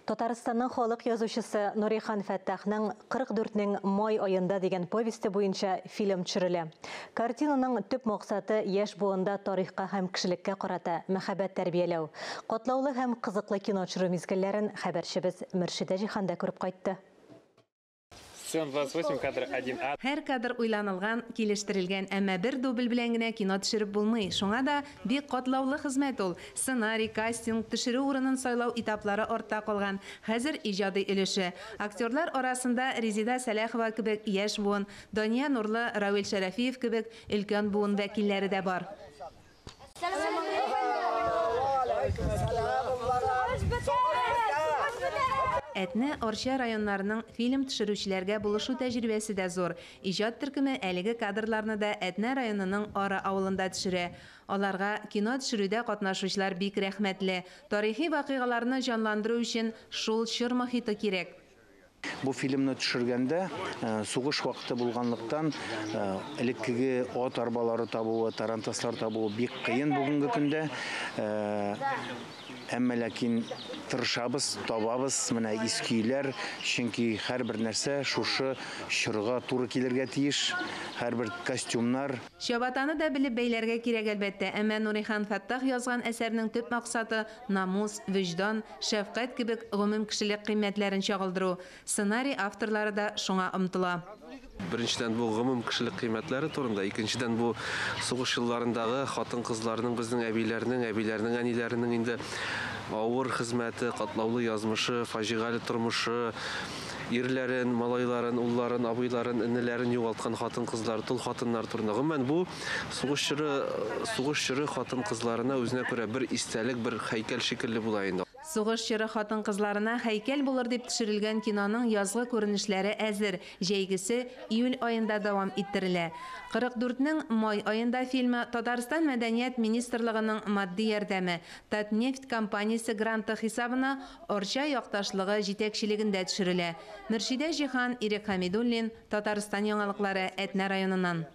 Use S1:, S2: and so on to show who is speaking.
S1: Татарстанның халык язучысы Нурихан Фәттахның 44 нең май аенда дигән повесте буенча фильм төшерелә. Картинаның төп максаты яшь буында тарихка һәм кешелеккә карата мәхәббәт тәрбияләү. Катлаулы һәм кызыклы кино төшерү мизгелләрен хәбәрчебез Мөршидә Җиһан да күреп кайтты.
S2: Сцена 28, кадр 1А.
S3: Һәр кадр уйланылган, килештерелгән, әмма бер дубль белән генә кино төшереп булмый. Шуңа да бик катлаулы хезмәт ул. Сценарий, кастинг, төшерү урынын сайлау этаплары артта калган. Хәзер иҗади өлеше. Актерлар арасында Резеда Сәләхова кебек яшь буын, Дания Нурлы, Равил Шәрәфиев кебек өлкән буын вәкилләре дә бар. Әтнә, Арча районнарының фильм төшерүчеләргә булышу тәҗрибәсе дә зур. Иҗат төркеме әлеге кадрларны да Әтнә районының Ары авылында төшерә. Аларга кино төшерүдә катнашучылар бик рәхмәтле. Тарихи вакыйгаларны җанландыру өчен шул чор мохиты кирәк.
S4: Бу фильмны төшергәндә сугыш вакыты булганлыктан элеккеге ат арбалары табуы, тарантаслар табуы бик кыен бүгенге көндә. Әмма ләкин тырышабыз, табабыз менә иске өйләр, чөнки һәрбер нәрсә шушы чорга туры килергә тиеш, һәрбер костюмнар.
S3: Чабатаны да белеп бәйләргә кирәк, әлбәттә, әмма Нурихан Фәттах язган әсәрнең төп максаты намус, вөҗдан, шәфкать кебек гомумкешелек кыйммәтләрен чагылдыру. Сценарий авторлары да шуңа омтыла.
S5: Беренчедән, бу гомумкешелек кыйммәтләре турында, икенчедән, бу сугыш елларындагы хатын-кызларның, безнең әбиләрнең, әбиләрнең әниләренең инде авыр хезмәте, катлаулы язмышы, фаҗигале тормышы, ирләрен, малайларын, улларын, абыйларын, энеләрен югалткан хатын-кызлар, тол хатыннар турында. Гомумән, бу сугыш чоры, сугыш чоры хатын-кызларына үзенә күрә бер истәлек, бер һәйкәл шикелле була инде.
S3: Сугыш чоры хатын-кызларына һәйкәл булыр дип төшерелгән киноның язгы күренешләре әзер, җәйгесе июль аенда дәвам иттерелә. 44 нең май аенда фильмы Татарстан Мәдәният министрлыгының матди ярдәме, Татнефть компаниясе гранты хисабына Арча якташлыгы җитәкчелегендә төшерелә. Мөршидә Җиһан, Ирек Хәмидуллин, Татарстан яңалыклары, Әтнә районыннан.